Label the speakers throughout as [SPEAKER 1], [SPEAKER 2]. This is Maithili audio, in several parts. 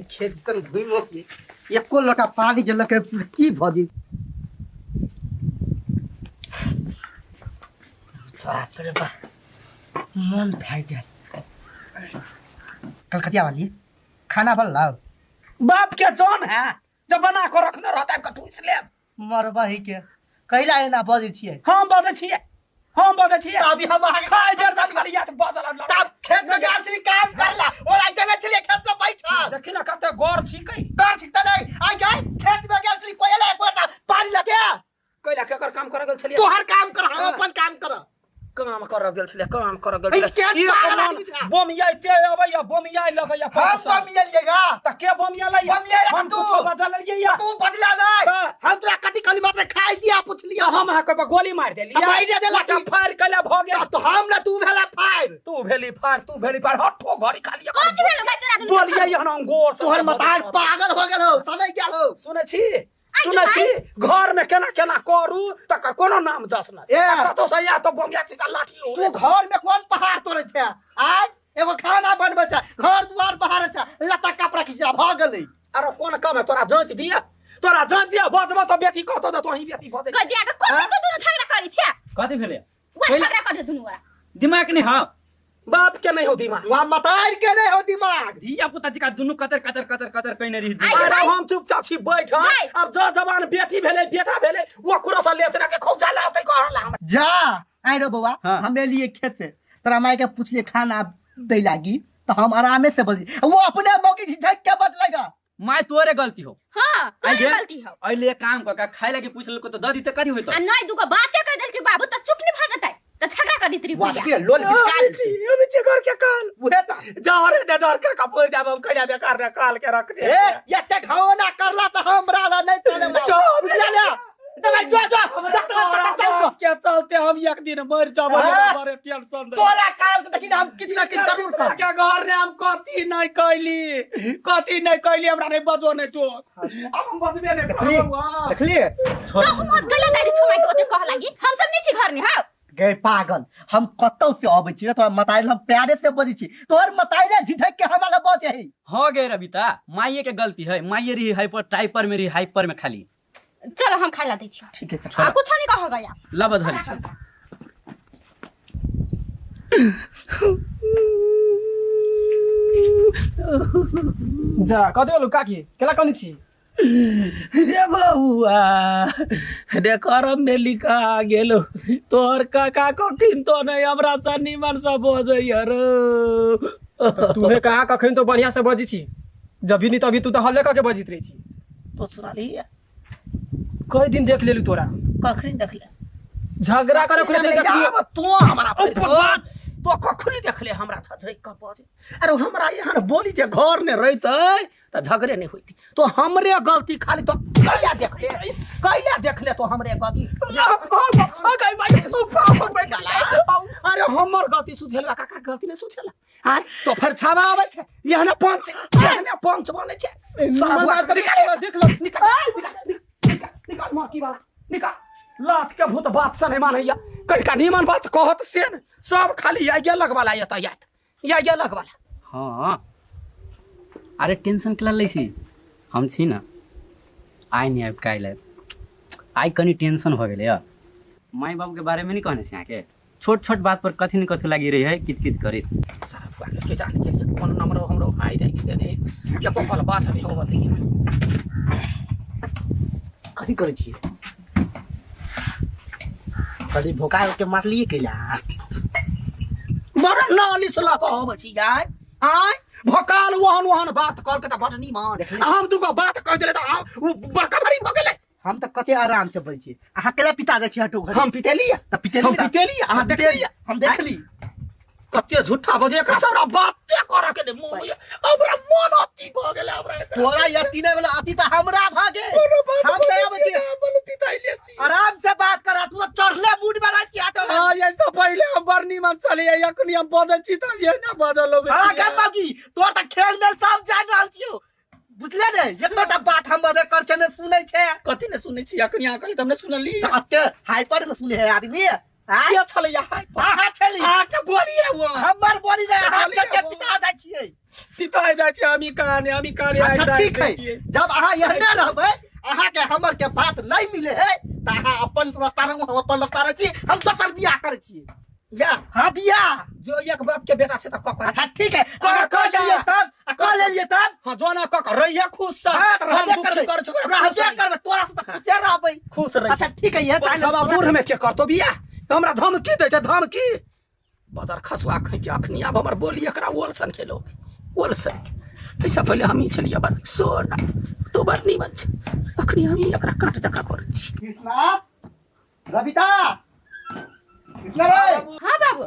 [SPEAKER 1] खेत तन घुमि के एको लोटा पानी जे लके की भऽ जेतै। बाप रे बाप, मन थाकि गेल। कलकतिया वाली खाना बनलौ?
[SPEAKER 2] बाप के जान है जब बना के रखने रहता है ठूस लेब।
[SPEAKER 1] मरबही के कैला एना बजै छियै?
[SPEAKER 2] हम बजै छियै, हम बजै छियै।
[SPEAKER 1] अभी हम अहाँके
[SPEAKER 2] खाय देर तक खाली याद बजल।
[SPEAKER 1] तब खेत में गेल छली काम करला, ओरा गेले छली खेत में बैठल।
[SPEAKER 2] देखी ना कते गौर छिकै।
[SPEAKER 1] कर छी त नहीं आई गए, खेत में गेल छली कोई एले एको पानी लगे?
[SPEAKER 2] कैला केकर काम करे गेल छलियै?
[SPEAKER 1] तोहर काम कर, हम अपन काम कर।
[SPEAKER 2] काम कर गेल छलियै, काम कर गेल
[SPEAKER 1] ई
[SPEAKER 2] छलियै।
[SPEAKER 1] केहन
[SPEAKER 2] ई
[SPEAKER 1] पागल
[SPEAKER 2] अपन
[SPEAKER 1] आदमी छै?
[SPEAKER 2] बमियाइते अबैया, बमियाइ लगैया।
[SPEAKER 1] हम
[SPEAKER 2] पैसा।
[SPEAKER 1] बमियलिएगा?
[SPEAKER 2] त के बमियालै?
[SPEAKER 1] बमियालै
[SPEAKER 2] हम
[SPEAKER 1] तू।
[SPEAKER 2] कुछो बजलियै या?
[SPEAKER 1] तू बजला नहीं।
[SPEAKER 2] त?
[SPEAKER 1] हम तोरा कथी कहली? मात्र खाइ दिया पुछलिया।
[SPEAKER 2] हम अहाँके पर गोली मारि देलियै।
[SPEAKER 1] मारि देला की?
[SPEAKER 2] फायर कैला भऽ गेल।
[SPEAKER 1] तो हम ना तू भेला फायर।
[SPEAKER 2] तू भेली फायर, तू भेली फायर। हट्ठो घड़ी खाली
[SPEAKER 3] कथी भेल भाई तोरा दुनू?
[SPEAKER 2] बोलियै हन गोर से।
[SPEAKER 1] तोहर मतार पागल हो गेल हो, समय गेल हो।
[SPEAKER 2] सुनै छी, सुनै छी, घर में केना केना करू तकर कोनो नाम जस नहि।
[SPEAKER 1] ए।
[SPEAKER 2] आ कतौ से या तो बमिया सीधा लाठी
[SPEAKER 1] तू घर में कौन पहाड़ तोड़े छै? आय एगो खाना बनबै छै, घर दुआर बहारे छै, लत्ता कपड़ा खिंचा भऽ गेलै।
[SPEAKER 2] अरे कोन कम है? तोरा जाँच दिया, तोरा जाँच दिया। बजबो तो बेटी कहतो तो तोही बेसी बजै।
[SPEAKER 3] कह दिया के कथी तू दुनू झगड़ा करै छे?
[SPEAKER 4] कथी भेलै?
[SPEAKER 3] वह झगड़ा कर दुनू गोरा।
[SPEAKER 4] दिमाग नहीं हो?
[SPEAKER 2] बाप के नहीं हो दिमाग।
[SPEAKER 1] वहाँ मतार के नहीं हो दिमाग।
[SPEAKER 4] धिया पुता जका दुनू कचर कचर कचर कचर कइने रही।
[SPEAKER 3] आइ
[SPEAKER 2] अरे हम चुपचाप छी बैठल।
[SPEAKER 3] गई।
[SPEAKER 2] अब जो जवान बेटी भेलै, बेटा भेलै, ओकरो से लेत के खौजा लाते कहला हमरा।
[SPEAKER 1] जा आइ रे बौआ।
[SPEAKER 4] हाँ।
[SPEAKER 1] हम एलिए खेत से, तोरा माय के पूछलिए खाना दै लागी, तो हम आरामे से बजली, वो अपने मौकी झिझक के बदलेगा।
[SPEAKER 4] My तोरे गलती हो।
[SPEAKER 3] हां,
[SPEAKER 4] आइ
[SPEAKER 3] तोरे
[SPEAKER 4] गेल।
[SPEAKER 3] गलती हो।
[SPEAKER 4] अइले काम क के खाइ लागी पूछ लेलको त द दिते, कथी होइत?
[SPEAKER 3] आ नहीं दुगो बाते कह देल के बाबू त चुप नहीं भ जतै त झगड़ा कर दी
[SPEAKER 1] वाह
[SPEAKER 3] बुढ़िया।
[SPEAKER 1] के लोल बिचकाल।
[SPEAKER 2] अभी छी घर के काल।
[SPEAKER 1] उहे त
[SPEAKER 2] जा रे दे दर के कपूर जाब हम कहिया बेकार रे काल के रख दे।
[SPEAKER 1] ए एते घाव ना करला त हमरा ला नहीं चले वाला।
[SPEAKER 2] जो।
[SPEAKER 1] बुझला ले दबाई, जो जो
[SPEAKER 2] हमरा
[SPEAKER 1] जा जा चल।
[SPEAKER 2] बाप के चलते हम एक दिन मर जाब।
[SPEAKER 1] हाँ।
[SPEAKER 2] बड़े टेंशन रहे।
[SPEAKER 1] तोरा कारण से देखी ना, हम किछु ना किछु जरूर कर।
[SPEAKER 2] के घर ने हम कथी नहीं कैली, कथी नहीं कैली, हमरा नहीं बजो नहीं टोक। अब हम बजबे नहीं करब। हाँ।
[SPEAKER 1] देखलिए।
[SPEAKER 3] तो हम गलत दारी छो माय के ओते कह लागी, हम सब नहीं छी घर में। हां।
[SPEAKER 1] गे पागल, हम कतौ से अबै छी तोरा मताई हम प्यारे से बजै छी, तोहर मताई ने झिझक के हमरा लग बजै है।
[SPEAKER 4] हो गए रबिता, माइये के गलती है, माइये रही हाइपर टाइपर में रही, हाइपर में खाली।
[SPEAKER 3] चलो हम खाइ ला दै छी।
[SPEAKER 1] ठीक है, चल।
[SPEAKER 3] आ कुछो नहीं कहबै आप।
[SPEAKER 4] लब धरी छी।
[SPEAKER 5] जा कतऽ गेलौ काकी? केला कनै छी?
[SPEAKER 2] रे बबुआ रे, करम में लिखा गेलो, तोहर काका कखिन तो नहीं हमरा से निमन से बजैया रे।
[SPEAKER 5] तूहे कहाँ कखन तो बढ़िया से बजै छी, जब भी नहीं तभी तू तऽ हल्ले कऽ के बजैत रहै छी।
[SPEAKER 2] तो सुनली?
[SPEAKER 5] कई दिन देख लेलू तोरा।
[SPEAKER 2] कखनी देखले?
[SPEAKER 5] झगड़ा करे खुले में देखलियो।
[SPEAKER 2] आब तू हमरा पर तो कखनी देखले हमरा झझक के बजे? अरे हमरा यहाँ बोली जे घर ने रहितै तऽ झगड़े नहीं होती। तो हमरे गलती खाली तो कैला देखले, कैला देखले तो हमरे गलती। अरे हमर गलती सुझेला, काका गलती नहीं सुझेला। आय तो फिर छावा आबै छै, यहाँ पंच, यहाँ पंच बनै छै। सारा दुआर निकाल,
[SPEAKER 5] देख लो।
[SPEAKER 2] निकाल, निकाल, निकाल, निकाल, माँ की वाला निकाल। लात के भूत बात से नहीं मानैया, कनिका नीमन बात कहत से ने सब खाली या गेलक वाला यातायात या गेलक वाला।
[SPEAKER 4] हाँ अरे टेंशन केला लै छी, हम छी न। आइ नहि आबि, काल्हि आबि। आइ कनि टेंशन भऽ गेलै। माय बाबूके बारेमे नहि कहने छी अहाँके? छोट छोट बात पर कथी न कथी लागि रही है किच किच करैत।
[SPEAKER 2] सारा दुआ के जान के लिए कोन नंबर हमरो भाई राखि देने, एको पल बात नहीं होबऽ दैया।
[SPEAKER 1] कथी करै छियै? कथी भोका के मारलिए कैला?
[SPEAKER 2] बड़ नालिश लऽ कऽ अबै छी आइ। आइ भोकाल ओहन ओहन बात कहलकै तऽ बड़ नीमन, आ हम दूगो बात कहि देले तऽ उ बड़का भारी भऽ गेलै।
[SPEAKER 1] हम तऽ कते आराम से बोलै छी, अहाँ केला पिता जाइ छी हटो घड़ी?
[SPEAKER 2] हम पितेली?
[SPEAKER 1] तऽ पितेली।
[SPEAKER 2] हम पितेली? अहाँ देखली?
[SPEAKER 1] हम देखली।
[SPEAKER 2] कते झूठा बजे, एकरा से हमरा बाते करऽ के नहि मोन होइया। हमरा मन अति भऽ गेलै हमरा एतऽ।
[SPEAKER 1] तोरा अति नहि भेलै, अति तऽ हमरा भऽ गेल।
[SPEAKER 2] कोनो बात
[SPEAKER 1] हम तऽ
[SPEAKER 2] बजै
[SPEAKER 1] आबै
[SPEAKER 2] छी
[SPEAKER 1] छी।
[SPEAKER 2] ने, हम पिताइले छी।
[SPEAKER 1] आराम से बात कर, तू तऽ चढ़ले मूड में रहै छी हटो घड़ी।
[SPEAKER 2] हाँ, ऐसा पहिले हम बड़ नीमन छलियै, अखनी हम बजै छी तब ये ना बजऽ लगै
[SPEAKER 1] हाँ।
[SPEAKER 2] छियै।
[SPEAKER 1] गप बाकी तोर तऽ खेल मेल सब जान रहल छियौ, बुझले ने? एकोटा बात हमर नहि कर छै, ने सुनै छै।
[SPEAKER 2] कथी ने सुनै छी? अखनी अहाँ कहली तऽ हम नहि सुनली।
[SPEAKER 1] तऽ एते हाइपर में सुनै है आदमी। आँय?
[SPEAKER 2] के छलै यहाँ
[SPEAKER 1] अहाँ छली
[SPEAKER 2] अहाँ के बोलिए वो
[SPEAKER 1] हमर बोली ने अहाँ
[SPEAKER 2] बोली
[SPEAKER 1] चल के
[SPEAKER 2] वो।
[SPEAKER 1] पिता जाइ छियै
[SPEAKER 2] पिता जाइ छै हम ई कहानी हम ई कहानी
[SPEAKER 1] अच्छा ठीक है जब अहाँ एहने रहबै अहाँ के हमर के बात नहीं मिले है तऽ अहाँ अपन रास्ता रहू हम अपन रास्ता रहै छी हम दोसर बियाह करै छी
[SPEAKER 2] या
[SPEAKER 1] हाँ बियाह
[SPEAKER 2] जो एक बाप के बेटा छै तऽ कऽ
[SPEAKER 1] अच्छा ठीक है अगर कह लेलियै तब आ कह लेलियै तब
[SPEAKER 2] हाँ जो ना कऽ रहिए खुश से
[SPEAKER 1] हाँ, तऽ
[SPEAKER 2] हम
[SPEAKER 1] रहबे
[SPEAKER 2] दुखी
[SPEAKER 1] करबै
[SPEAKER 2] कर छो
[SPEAKER 1] रहबे करबै तोरा से तऽ खुशे रहबै
[SPEAKER 2] खुश रह
[SPEAKER 1] अच्छा ठीक है ये
[SPEAKER 2] जब बूढ़ में के करतो बियाह हमरा धमकी दै छै धमकी बाजार खसुआ खै के अखनी आब हमर बोली एकरा ओलसन के लोग ओलसन एहिसँ पहिले हम ई छलियै बड़ सोना तो बड़ नीमन छै अखनी हम ई एकरा काट जकाँ करै छी
[SPEAKER 1] कृष्णा रविता कृष्णा रे
[SPEAKER 3] हाँ बाबू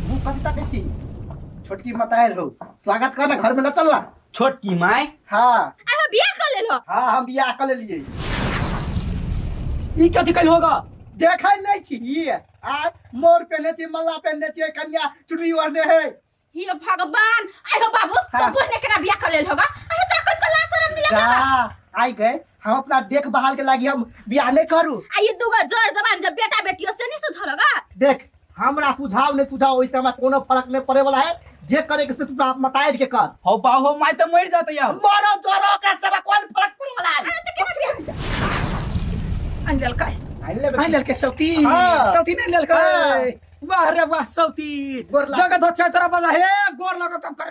[SPEAKER 1] मुँह कविता के छी छोटकी मतायल हो स्वागत कर ना घर में न चलना
[SPEAKER 4] छोटकी माय
[SPEAKER 1] हाँ
[SPEAKER 3] अहाँ बियाह कर लेलो
[SPEAKER 1] हाँ हम बियाह कर लेलिए
[SPEAKER 4] ई कथी कैल होगा
[SPEAKER 1] देखै नहीं छी आ मोर पहने छी मल्ला पहने छी कन्या चुनरी ओढ़ने है
[SPEAKER 3] हे भगवान आइ हो बाबू
[SPEAKER 1] हाँ।
[SPEAKER 3] तो बुढ़ने केना बियाह कर लेल होगा अहे तोरा कोन कोन लाज शरम मिले
[SPEAKER 1] जा आई गए हम अपना देखभाल के लागी हम बियाह नहीं करू
[SPEAKER 3] आ ये दूगो जोर जवान जब बेटा बेटियों से नहीं सुधरगा
[SPEAKER 1] देख हमरा सुझाव नहीं सुझाव ओइसे हमरा कोनो फर्क नहीं पड़े वाला है जे करे के से तू अपना मताइर के कर
[SPEAKER 4] हो बाहो माय तो मर जाते यार
[SPEAKER 1] मरो जोरो ओकरा से कोन फर्क पड़े वाला है
[SPEAKER 3] अरे तो केना बियाह
[SPEAKER 2] आनि लेलकै
[SPEAKER 1] आनि लेबै।
[SPEAKER 2] आनि लेलकै सौती
[SPEAKER 1] हाँ।
[SPEAKER 2] सौती नहि लेलकै
[SPEAKER 1] हाँ।
[SPEAKER 2] वाह रे वाह सौती
[SPEAKER 1] गोर लाग।
[SPEAKER 2] जगत छै तोरा बजा हे गोर लगत हम करे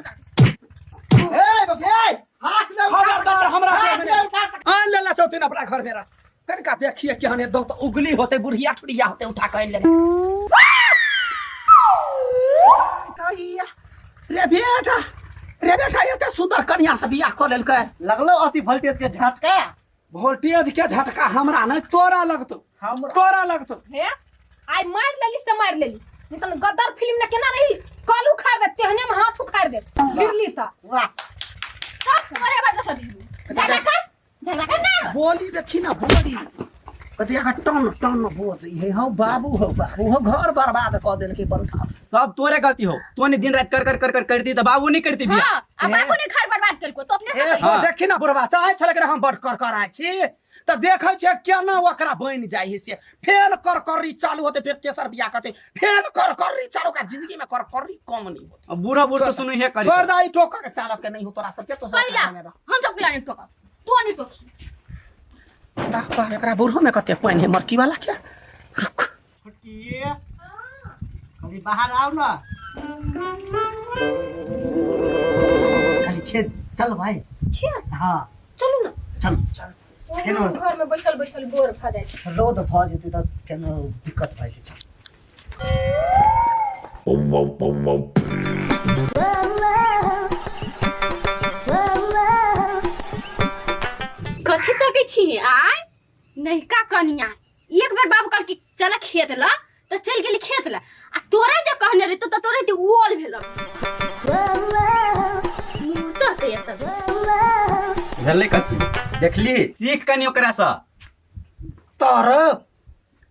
[SPEAKER 1] ए बबली ए हाथ नहीं उठा
[SPEAKER 2] खबरदार हमरा
[SPEAKER 1] हाथ
[SPEAKER 2] घर में
[SPEAKER 1] नहीं उठा सकते।
[SPEAKER 2] आनि लेला सौती अपना घर में रख कनिका देखिए केहन दो तो उगली होते बुढ़िया ठुड़िया होते उठा के आनि लेने रे बेटा रे बेटा एते सुंदर कन्या से बियाह कऽ लेलकै
[SPEAKER 1] लगलो 80 वोल्टेज के झटका
[SPEAKER 2] वोल्टेज के झटका हमरा नहीं तोरा लगतो
[SPEAKER 1] हमरा
[SPEAKER 2] तोरा लगतो
[SPEAKER 3] हे आई मार लेली से मार लेली नहीं तो गद्दार फिल्म ने केना रही कल उखाड़ दे चेहने में हाथ उखाड़ दे गिरली ता
[SPEAKER 1] वाह
[SPEAKER 3] सब तोरे वजह से दिलू झगड़ा कर झगड़ा कर ना
[SPEAKER 2] बोली देखी ना बोली कथी अगर टन टन बोझ हे हो बाबू हो बाबू हो घर बर्बाद कऽ देलकै बंठा
[SPEAKER 4] सब तोरे गलती हो तोने दिन रात कर कर कर कर करती तो बाबू नहीं करती बियाह
[SPEAKER 3] हां आ बाबू ने घर बर्बाद करको तो अपने से
[SPEAKER 2] ए
[SPEAKER 3] करी।
[SPEAKER 2] तो देखी ना बुढ़वा चाहे छलै कि हम बड़ कर कर आइ छी तऽ देखै छियै केना ओकरा बनि जाइ है से फेर कर कररी चालू होते फेर तेसर बियाह करते फेर कर कररी चालू का जिंदगी में कर कररी कम नहीं होते
[SPEAKER 4] अब बूढ़ा बूढ़ तो सुनी है करी
[SPEAKER 2] छोड़ दे ई टोका के चालक के नहीं हो तोरा सबके तो सब
[SPEAKER 3] पहिला
[SPEAKER 2] में रह।
[SPEAKER 3] हम तो पिला नहीं टोका तो नहीं टोकी
[SPEAKER 2] वाह वाह एकरा बूढ़ो में कते पानि है मरकी वाला क्या रुक
[SPEAKER 1] छोटकी कभी बाहर आओ ना कभी खेत चल भाई
[SPEAKER 3] खेत
[SPEAKER 1] हाँ
[SPEAKER 3] चलू ना
[SPEAKER 1] चल चल फेनो
[SPEAKER 3] घर में बैसल बैसल बोर भ जाइ छै
[SPEAKER 1] रौद भऽ जेतै तऽ फेनो दिक्कत भऽ जेतै चल
[SPEAKER 3] कथी तकै छी आय नहिका कनिया एक बेर बाबू कहलकी चल खेत ल तऽ चलि गेली खेत ल आ तोरा जे कहने रही तो तोरे ते ओल भेल मुँह तकै एतऽ
[SPEAKER 4] भेलै कथी देखली सीख कनी ओकरा से
[SPEAKER 2] तर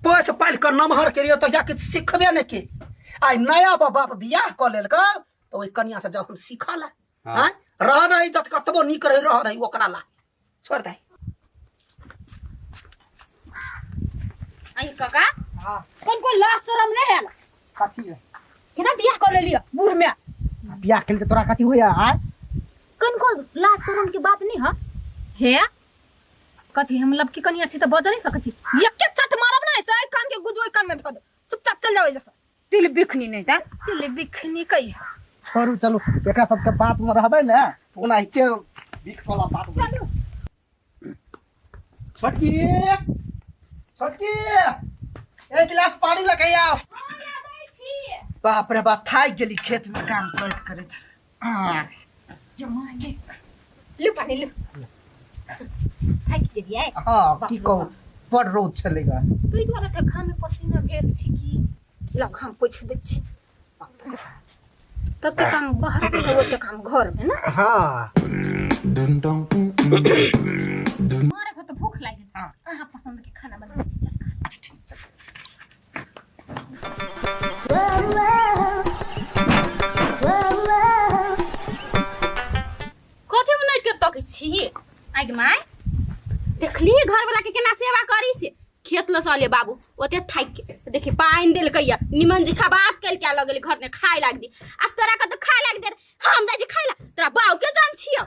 [SPEAKER 2] पैस पालि कऽ नमहर केलियै तऽ या किछु सिखबे नहि के आइ नया बाप बियाह कऽ लेलकै तऽ ओहि कनिया से जाउ हम सीखऽ ला
[SPEAKER 4] हाँ।
[SPEAKER 2] आँय रह दही जत कतबो नीक रही रह दही ओकरा ला छोड़ दही
[SPEAKER 3] आई काका
[SPEAKER 1] हाँ
[SPEAKER 3] कोन कोन लाज शरम नहीं है
[SPEAKER 1] कथी है
[SPEAKER 3] केना बियाह कर लेलियै बूढ़ में
[SPEAKER 1] बियाह केलकै तोरा कथी होइया आय
[SPEAKER 3] कोन कोन लाज शरम के बात नहीं है हे कथी हम लबकी कनिया छी तऽ बज नहीं सकै छी एके चट मारब ना ऐसे कान के गुजो कान में धऽ दे चुपचाप चल जाओ ऐसे तिल बिखनी नहीं ता तिल बिखनी कही
[SPEAKER 1] छोड़ू चलू एकरा सबके बात में रहबै ने ओनाहिते बिख वाला बात होइ।
[SPEAKER 3] चलू
[SPEAKER 1] छोटकी छोटकी एक गिलास पानी लगे आओ बाप रे बाप थाकि गेली खेत में काम करैत करैत आ,
[SPEAKER 3] लू पानी लू थाकि गेलियै
[SPEAKER 1] हाँ की कहू बड़ रौद छलै गा
[SPEAKER 3] तू दुआरे तऽ घाम में पसीना भेल छी की लग घाम पोछि दै छी तते काम बाहर में ओते काम घर में ना
[SPEAKER 1] हाँ
[SPEAKER 3] मारे को तो भूख लागि गेल
[SPEAKER 1] हाँ।
[SPEAKER 3] अहाँ पसंद के खाना बना छी चल खा।
[SPEAKER 1] अच्छा ठीक चल
[SPEAKER 3] कथी बनाइ के तकै छी आइ गे माय देख
[SPEAKER 6] सहले बाबू ओते थाकि के देखी पानि देलकैया निमन जी बात कल के लगल घर में खाए लाग दी आ तोरा के तो खाए लाग दे हम जाइ छी खाए ला तोरा बाऊ के जान छियो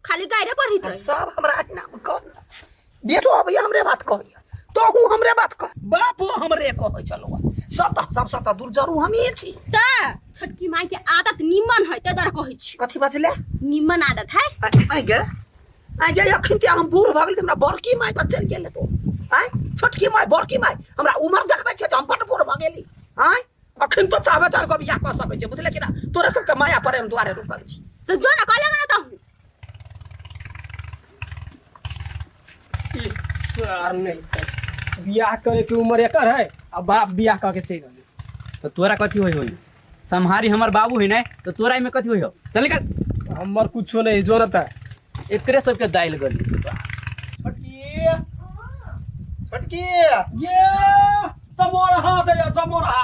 [SPEAKER 6] खाली गायरे बढ़ित रही
[SPEAKER 2] सब हमरा नाम कह बेटो अबैया हमरे बात कहैया तोहू हमरे बात कह बापो हमरे कहै छलो सब तऽ सब से तऽ दूर जरूर हमही छी
[SPEAKER 6] त छोटकी माई के आदत निमन है ते दुआरे कहै छी
[SPEAKER 2] कथी बजले
[SPEAKER 6] निमन आदत है
[SPEAKER 2] आइ गे आइ गे अखन ते हम बूढ़ भऽ गेली तऽ हमरा बड़की माय पर चलि गेल तो आइ छोटकी माय बड़की माय हमरा उमर देखबै छै तऽ हम बड्ड बूढ़ भऽ गेली आइ अखन तो चाहबे चार को बियाह कऽ सकै छै बुझले कि ना तोरे सबके माया प्रेम दुआरे रुकल छी
[SPEAKER 6] तो जो ना कहले ना तहु
[SPEAKER 5] सर नहीं बियाह करे के उम्र एकर है आ बाप बियाह कऽ के चलि गेलै।
[SPEAKER 4] तो तोरा कथी होई होई सम्हारी हमर बाबू है नहीं तो तोरा में कथी होई हो चल निकल
[SPEAKER 5] हमर कुछो नहीं जरूरत है
[SPEAKER 4] एकरे सबके दाइल गली
[SPEAKER 1] छोटकी छोटकी
[SPEAKER 2] ये चमोरहा दैया चमोरहा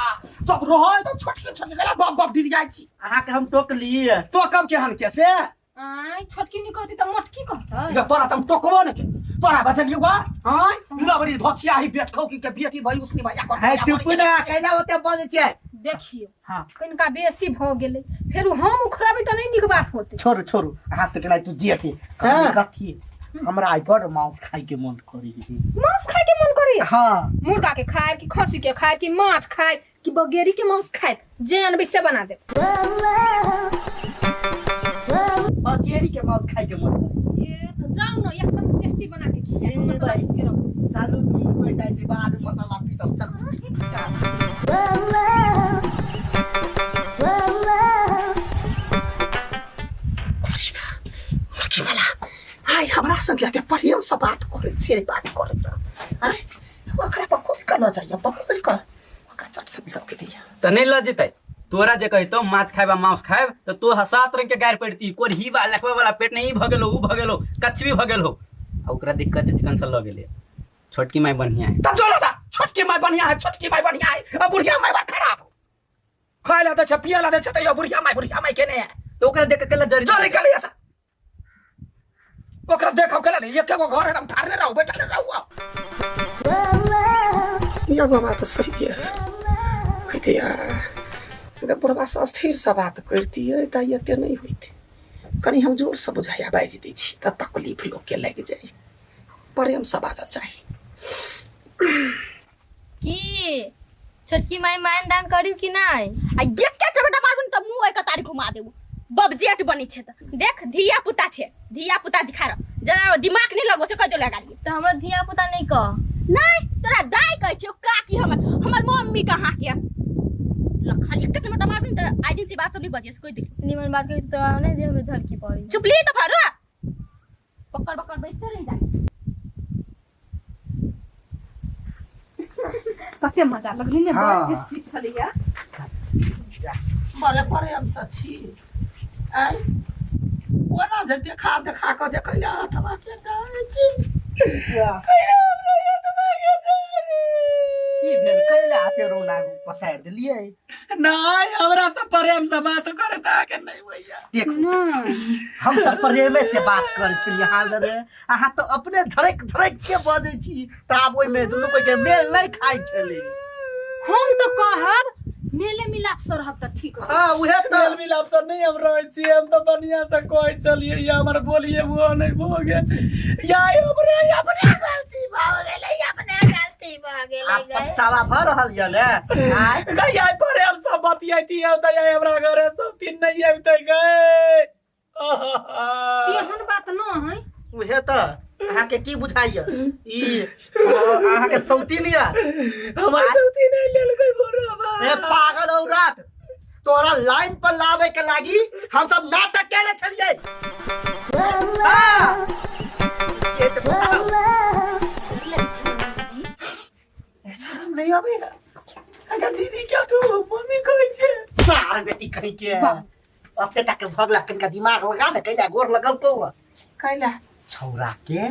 [SPEAKER 2] जब रहै तऽ छोटकी छोटकी गेला बाप बाप डिर जाइ छी
[SPEAKER 1] अहाँके हम टोकली
[SPEAKER 2] तो कब के हन के से
[SPEAKER 3] आय छोटकी नहीं कहती तऽ मोटकी कहतै
[SPEAKER 2] ये तोरा तम टोकबो ने के तोरा बचलियो बा हां लबरी धोछिया ही बेट खौ की के बेटी भई उसनी भैया कर
[SPEAKER 1] है चुप ना कैला ओते बजै छियै
[SPEAKER 3] देखियौ
[SPEAKER 1] हाँ।
[SPEAKER 3] कनिका बेसी भऽ गेलै फेर हम उखड़ाबी तऽ नहि नीक बात होतै
[SPEAKER 1] छोड़ू छोड़ू अहाँ से केना तू जिए के
[SPEAKER 2] हाँ।
[SPEAKER 1] कथी हमरा आइ बड़ मांस खाइ के मन करी
[SPEAKER 3] मांस खाय के मन करे
[SPEAKER 1] हाँ
[SPEAKER 3] मुर्गा के खायब कि खस्सी के खायब कि माछ खायब कि बगेरी के मांस खायब जे अनबै से बना देब
[SPEAKER 1] बगेरी के मांस खाइ के मन करी
[SPEAKER 3] ये तो जाओ ना एकदम टेस्टी बना के खिया
[SPEAKER 1] ए
[SPEAKER 3] मसाला
[SPEAKER 1] भाई।
[SPEAKER 3] पीस के रखो
[SPEAKER 1] चालू दुनू कोइ जाइ छी बाद में मसाला पीसब चल
[SPEAKER 3] चल
[SPEAKER 2] मुर्गी वाला आइ हमरा संगे एते प्रेम से बात करैत छियै बात करैत आइ ओकरा पकड़ कऽ लऽ जाइए पकड़ कऽ ओकरा चट से मिलऽ के दैया
[SPEAKER 4] तो नहीं लऽ जेतै तोरा जे कहितो माछ खायब आ मांस खायब तो तो सात रंग के गारि पड़ती कोरही बा लखवा वाला पेट नहीं भऽ गेलो ऊ भऽ गेलो कछबी भऽ गेलो आ ओकरा दिक्कत चिकन से लऽ गेलै छोटकी माय बढ़िया है
[SPEAKER 2] तब चलो ता छोटकी माय बढ़िया है छोटकी माय बढ़िया है आ बुढ़िया माय बा खराब हो खाय ला दै छै पिए ला दै छै तैयो बुढ़िया माय के नहीं है
[SPEAKER 4] तो ओकरा देख के केला जरी
[SPEAKER 2] चल निकल ऐसा ओकरा देखब केला नहीं एक एगो घर एकदम ठाढ़े रहू बैठल रहू एगो बात सही है कहते यार अगर बुढ़वा से अस्थिर से बात करतियै तऽ एते नहि होइतै कनि हम जोर से बुझाया बाजि दै छी तऽ तकलीफ लोकके लागि जाइ प्रेम से बाजऽ चाही
[SPEAKER 7] की छोटकी माई मान दान करी कि नहीं
[SPEAKER 6] आ एके चपेटा मारबुन त मुंह एक तारी घुमा देबू बबजेट बनी छे त देख धिया पुता छे धिया पुता जिखा रह जरा दिमाग नहीं लगो से कह दो लगा लिए
[SPEAKER 7] तो हमरा धिया पुता नहीं कह
[SPEAKER 6] नहीं तोरा दाई कहै छियौ काकी हमर हमर मम्मी कहाँ के ल खाली एके चपेटा मारबुन त आइ दिन से बात सब नहीं बजिए से कोई देख
[SPEAKER 7] निमन बात कही तो नहीं देह में झलकी पड़ी
[SPEAKER 6] चुप ली त भरो पकड़ पकड़ बैठते रह जा
[SPEAKER 3] कते मजा लगली ने
[SPEAKER 1] हाँ।
[SPEAKER 3] बड़ टेस्टी छलैया
[SPEAKER 2] बड़े प्रेम से छी आइ ओना जे देखा देखा कऽ जे कैला अथवा के जाइ छी
[SPEAKER 1] की भेल कैला एते रोना पसारि देलियै
[SPEAKER 2] नहि हमरा से प्रेम से बात करे तऽ अहाँके नहि होइया
[SPEAKER 1] देखू हम तऽ प्रेमे से बात करै छलियै अहाँ लग अहाँ तऽ अपने झड़क झड़क के बजै छी तऽ आब ओहिमे दुनू कोइ के मेल नहि खाइ छलै
[SPEAKER 3] हम तऽ कहब मेले मिलाप से रहब तऽ ठीक रहत।
[SPEAKER 1] हाँ उहे तऽ
[SPEAKER 2] मेल मिलाप से नहीं हम रहै छी हम तऽ बढ़िया से कहै छलियै या हमर बोलिए वो नहीं भऽ गेल या हमरे अपने गलती भऽ गेलै अपने
[SPEAKER 8] गलती भऽ गेलै
[SPEAKER 1] आब पछतावा भऽ रहल यऽ ने आँय?
[SPEAKER 2] गैया पर हम सब बतियाती है हमरा घरे सब दिन नहीं अबते गए
[SPEAKER 3] तेहन बात न है
[SPEAKER 1] उहे तऽ अहाँके की बुझाइया ई अहाँके सौतीन यऽ
[SPEAKER 2] हमर सौती नहीं लेलकै बोरा
[SPEAKER 1] ए पागल औरत तोरा लाइन पर लावे के लागी हम सब नाटक केले छलियै हाँ। के तऽ बताउ, शरम नहीं आबेगा
[SPEAKER 2] अगर दीदी क्या तू मम्मी कहै छै
[SPEAKER 1] सार बेटी कहीं के अब तक के भगला कनिका दिमाग लगा ने कैला गोर लगल तो
[SPEAKER 2] कैला
[SPEAKER 1] छौरा के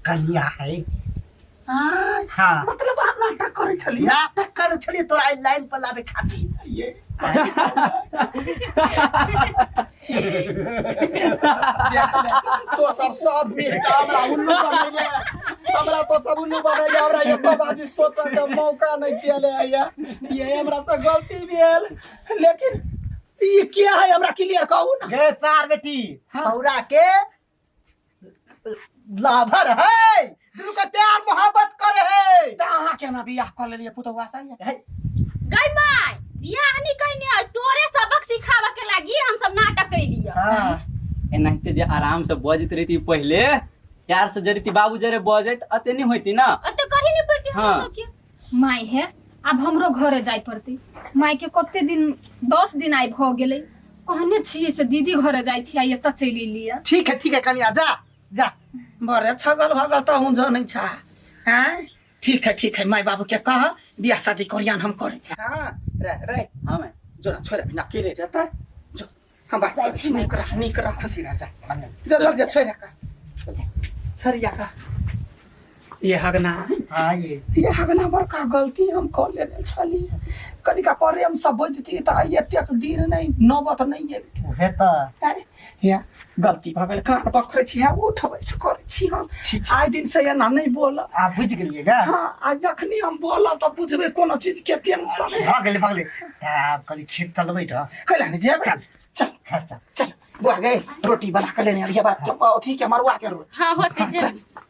[SPEAKER 1] कन्या है हाँ
[SPEAKER 2] मतलब अहाँ नाटक करै छलियै
[SPEAKER 1] नाटक करै छलियै तोरा एहि लाइन पर लाबे खातिर
[SPEAKER 2] ये तो सब सब मिल के हमरा उल्लू बनेले हमरा तो सब नहीं बनैले, हमरा एको बाजी सोचऽ के मौका नहीं दिले है। ये हमरा से गलती भेल, लेकिन ई के है हमरा क्लियर कहू ना।
[SPEAKER 1] गे सार बेटी, छौरा के लाभर है, दुनू के प्यार मोहब्बत करे है।
[SPEAKER 2] तऽ अहाँ केना बियाह कऽ लेलियै पुतहुआ से?
[SPEAKER 1] है,
[SPEAKER 6] गई माय, बियाह नहीं कैने है, तोरे सबक सिखावे के लागी हम सब नाटक कैलिए।
[SPEAKER 1] हाँ।
[SPEAKER 4] एनाहिते जे आराम से बजैत रहिती पहिले, प्यार से जरिती बाबू जरे बजैत अते नहीं होती ना।
[SPEAKER 6] अते करही नहीं पड़ती हमरा
[SPEAKER 4] हाँ।
[SPEAKER 6] सबके।
[SPEAKER 3] माय हे, आब हमरो घरे जाय पड़तै। माय के कते दिन, 10 दिन आइ भऽ गेलै, कहने छियै से दीदी घरे जाइ छियै, आइ एतऽ चलि एलियै।
[SPEAKER 1] ठीक है, ठीक है कनिया, जा जा।
[SPEAKER 2] बड़े छगल भगल तऽ हूँ जनै छा। हैं, ठीक है, ठीक है, माय बाबू के कह बियाह शादी करियान हम करै छी। हाँ रे रे।
[SPEAKER 4] हाँ मैं
[SPEAKER 2] जो ना छोड़ बिना अकेले जेतै, जो हम बात करै छी। नीक रह, नीक रह,
[SPEAKER 1] खुशी रह, जा मंगल।
[SPEAKER 2] जो जल्दी छोड़ का, छोड़िया का। ये हगना।
[SPEAKER 1] हाँ ये
[SPEAKER 2] ये हगना, बड़का गलती हम कऽ लेने छलियै। कनिका प्रेम से बजती तऽ एतेक दिन नहि नौबत नहि अबितै।
[SPEAKER 1] उहे तऽ।
[SPEAKER 2] अरे, या गलती भऽ गेल, कान पकड़ै छी, हा उठबै से करै छी हम। आइ दिन से एना नहि बोलब।
[SPEAKER 1] आप बुझि गेलियै गा?
[SPEAKER 2] हाँ, आ जखनी हम बोलब तऽ बुझबै कोनो चीज के टेंशन है।
[SPEAKER 1] भऽ गेलै, भऽ गेलै। तऽ आब कनि खेत चलबै तऽ
[SPEAKER 2] कैला नहि जेबै?
[SPEAKER 1] चल।
[SPEAKER 2] चल।
[SPEAKER 1] हाँ, चल।
[SPEAKER 2] चल बुआ गए, रोटी बना के लेने अबियै बाप के, अथी के मरुआ के रोटी।
[SPEAKER 6] हाँ होते।
[SPEAKER 2] चल।
[SPEAKER 6] जे